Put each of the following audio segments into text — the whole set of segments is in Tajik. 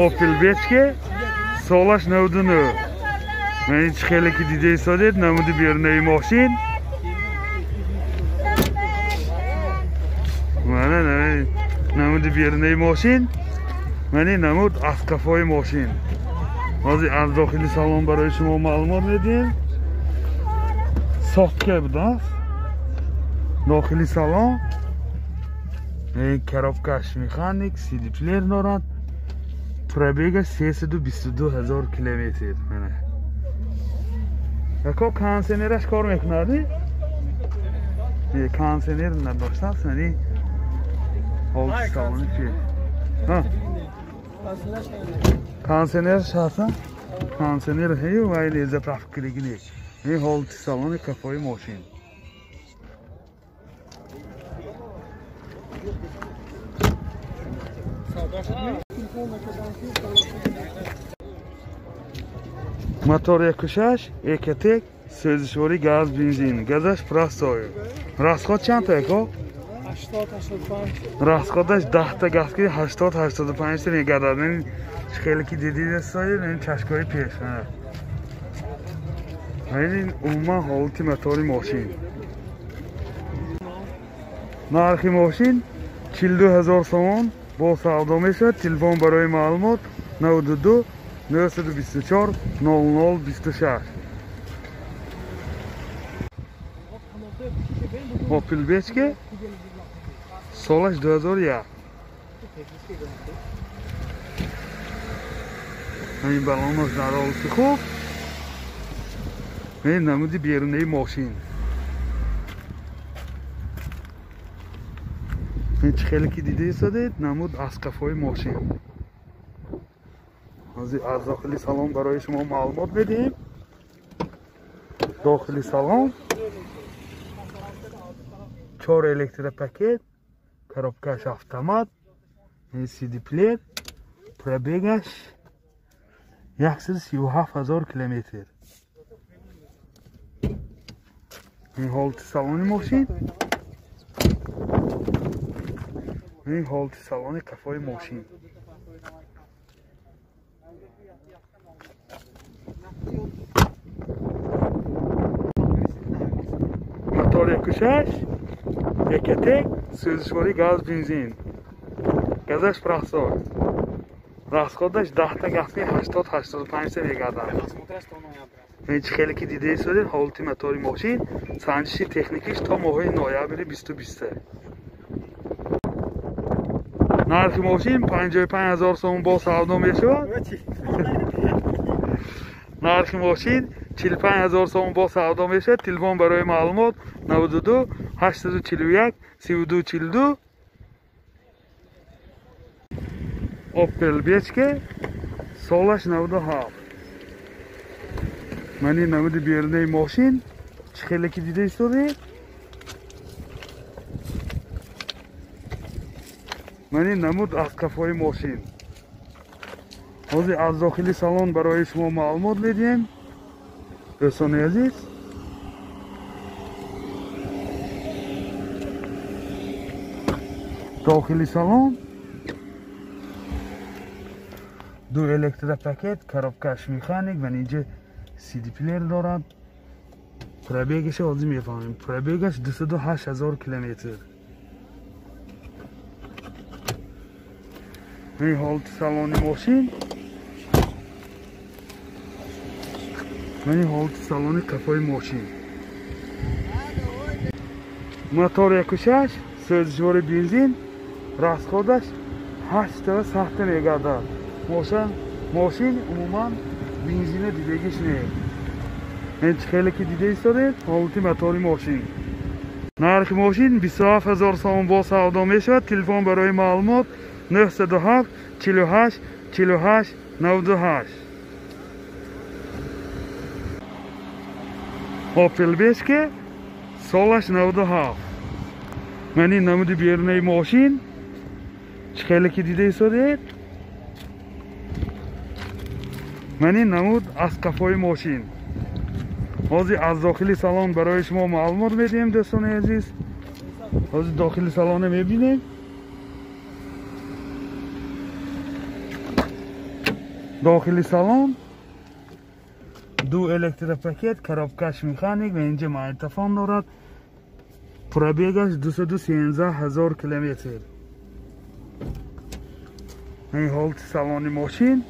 Opel Bechke солаш 99. Ман ин хеле ки дида истодед намуди берунаи мошин. Мана намуди берунаи мошин. Ман ин намуд аз қафои мошин. Ҳозир аз дохили салон барои шумо маълумот медиҳем. Сохтка будааст. Дохили салон ин коробкаш механик, CD плеер дорад. Пробегаш 322 ҳазор километр. Мана. Ако кондиционераш кор мекунад? Не, кондиционер надоштааст, яъне ҳолати салони чи? Ҳа? Кондиционераш ҳаст? Кондиционер ҳею вай заправка кардагӣ не. Ин ҳолати салони қафои мошин. Мотор 1.6 Экотек, сӯзишворӣ газ, бензин. Газаш простой. Расход чанд та эко? 80-85. Расходаш 10 та газ ки 80-85 та мегардад. Ин хеле ки дидид соир, ин чашкои пеш. Ин умуман ҳолати мотори мошин. Нархи мошин 42 ҳазор сомон бо савдо мешавад. Телефон барои маълумот 92 924 00 26. Opel Bechke солаш 2001. Ин балонаш дар ҳолати хуб. Ин намуди берунаи мошин. Ин чӣ хеле ки дида истодед намуд аз қафои мошин. Ҳозир аз дохили салон барои шумо маълумот медиҳем. Дохили салон 4 электропакет, коробкаш автомат, CD плеер, пробегаш 137 ҳазор километр. Ин ҳолати салони мошин. Ин ҳолати салони қафои мошин. Мотор 1.6 Экотек, сӯзишворӣ газ, бензин. Газаш простой. Расходаш 10 та газ ки 80-85 та мегардад. Ин чӣ хеле ки дида истодед ҳолати мотори мошин, санҷиши техникиш то моҳи ноябри 2020. Нархи мошин 55 ҳазор сомон бо савдо мешавад. Нархи мошин 45 ҳазор сомон бо савдо мешавад. Телефон барои маълумот 92 841 32 42. Opel Bechke солаш 97. Ман ин намуди берунаи мошин чӣ хеле ки дида истодед. Ман ин намуд аз қафои мошин. Ҳозир аз дохили салон барои шумо маълумот медиҳем. Дӯстони азиз, дохили салон ду электропакет, коробкаш механик ва инҷа CD плеер дорад. Пробегаш ҳозир мефаҳмем. Пробегаш 208 ҳазор километр. Ин ҳолати салони мошин. Ин ҳолати салони қафои мошин. Мотор 1.6, сӯзишвори бензин, расходаш 8 та 7 та мегардад. Мошин умуман бензина дидагиш не. Ин чӣ хеле ки дида истодед ҳолати мотори мошин. Нархи мошин 27 ҳазор сомон бо савдо мешавад. Телефон барои маълумот 907 48 48 98. Opel Bechke солаш 97. Ман ин намуди берунаи мошин чӣ хеле ки дида истодед. Ман ин намуд аз қафои мошин. Ҳозир аз дохили салон барои шумо маълумот медиҳем дӯстони азиз. Ҳозир дохили салонро мебинем. Дохили салон ду электропакет, коробкаш механик ва инҷа магнитофон дорад. Пробегаш 213 ҳазор километр. Ин ҳолати салони мошин.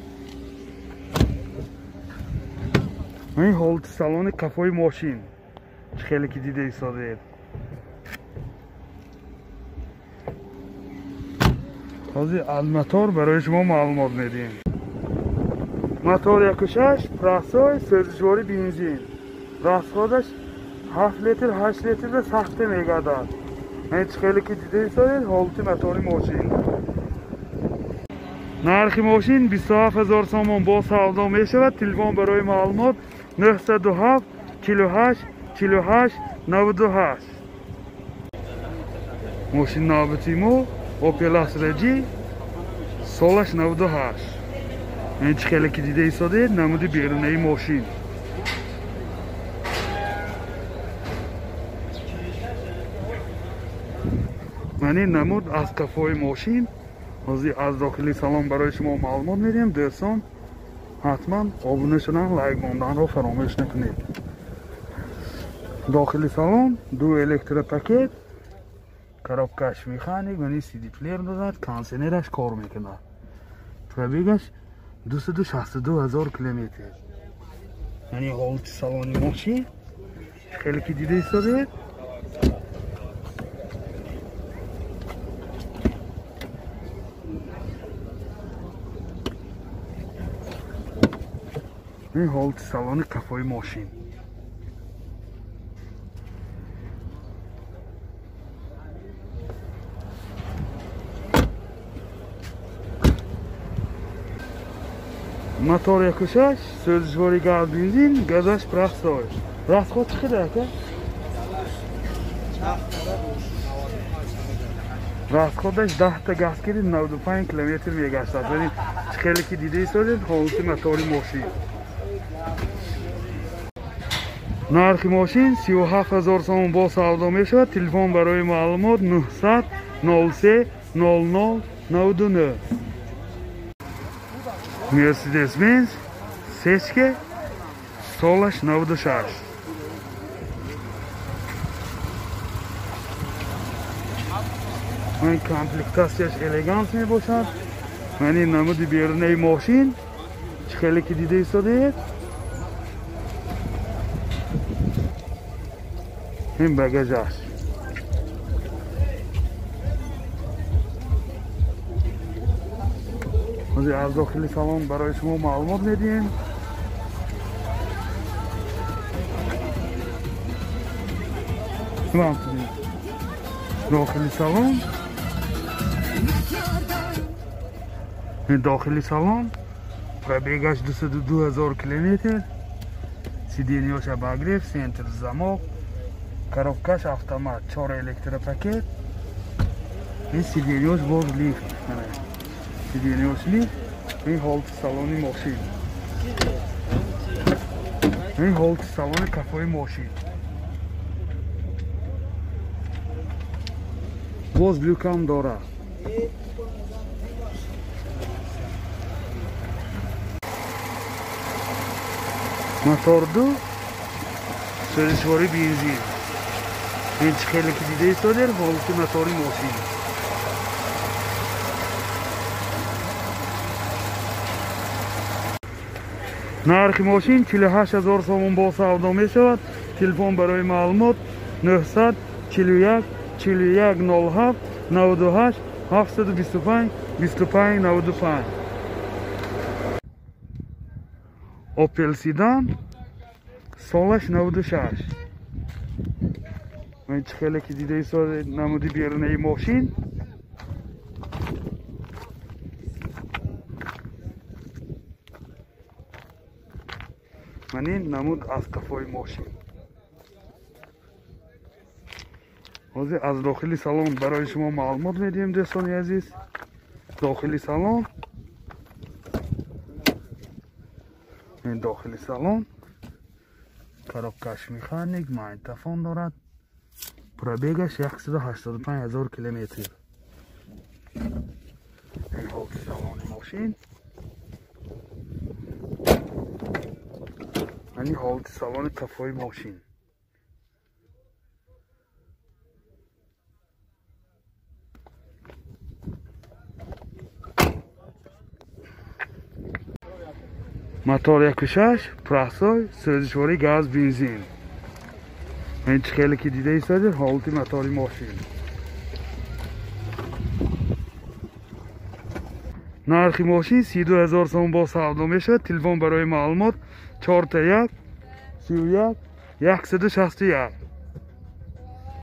Ин ҳолати салони қафои мошин. Чӣ хеле ки дида истодаед. Ҳозир аз мотор барои шумо маълумот медиҳем. Мотор 1.6 простой, сӯзишвори бензин. Расходаш 7 литр, 8 литрда сахта мегардад. Ин чӣ хеле ки дида истодаед ҳолати мотори мошин. Нархи мошин 27 ҳазор сомон бо савдо мешавад. Телефон барои маълумот 907 48 48 98. Мошин навбати мо Opel Astra G, солаш 98. Ин чӣ хеле ки дида истодаед намуди берунаи мошин. Ман ин намуд аз қафои мошин. Ҳозир аз дохили салон барои шумо маълумот медиҳем. Дӯстон, ҳатман обуна шудан, лайк монданро фаромӯш накунед. Дохили салон ду электропакет, коробкаш механик, мани CD плеер дорад, кондиционераш кор мекунад. Пробегаш 262 ҳазор километр. Яъне ҳолати салони мошин хеле ки дида истодаед. Ин ҳолати салони қафои мошин. Мотор 1.6, сӯзишвори газ бензин, газаш простой. Расход чӣ қадар ака? Расходаш 10 та газ кири 95 километр мегаштад. Яъне чӣ хеле ки дида истодед ҳолати мотори мошин. Нархи мошин 37 ҳазор сомон бо савдо мешавад. Телефон барои маълумот 900 03 00 99. Mercedes-Benz сечке, солаш 96. Ман комплектатсияш элегант мебошад. Ман ин намуди берунаи мошин чӣ хеле ки дида истодаед. Ин багажаш. Ҳозир аз дохили салон барои шумо маълумот медиҳем. Дохили салон. Ин дохили салон пробегаш 202 ҳазор километр. Сиденьяш обогрев, центр замок, коробкаш автомат, 4 электропакет. Ин сиденьяш боз лифт. Сиденьяш лифт. Ин ҳолати салони мошин. Ин ҳолати салони қафои мошин. Боз люкам дорад. Мотор ду, сӯзишвори бензин. Ин чӣ хеле ки дида истодед ҳолати мотори мошин. Нархи мошин 48 ҳазор сомон бо савдо мешавад. Телефон барои маълумот 941 41 07 98 725 25 95. Opel Sedan, солаш 96. Ман чӣ хеле ки дида истодед намуди берунаи мошин. Ман ин намуд аз қафои мошин. Ҳозир аз дохили салон барои шумо маълумот медиҳем, дӯстони азиз. Дохили салон. Ин дохили салон. Коробкаш механик, магнитофон дорад. Пробегаш 185 ҳазор километр. Ин ҳолати салони мошин. Ани ҳолати салони қафои мошин. Мотор 1.6, простой, сӯзишвории газ, бензин. Ин чӣ хеле ки дида истодед, ҳолати мотори мошин. Нархи мошин 32 000 сом бо савдо мешавад. Телефон барои маълумот 4 1 31 161.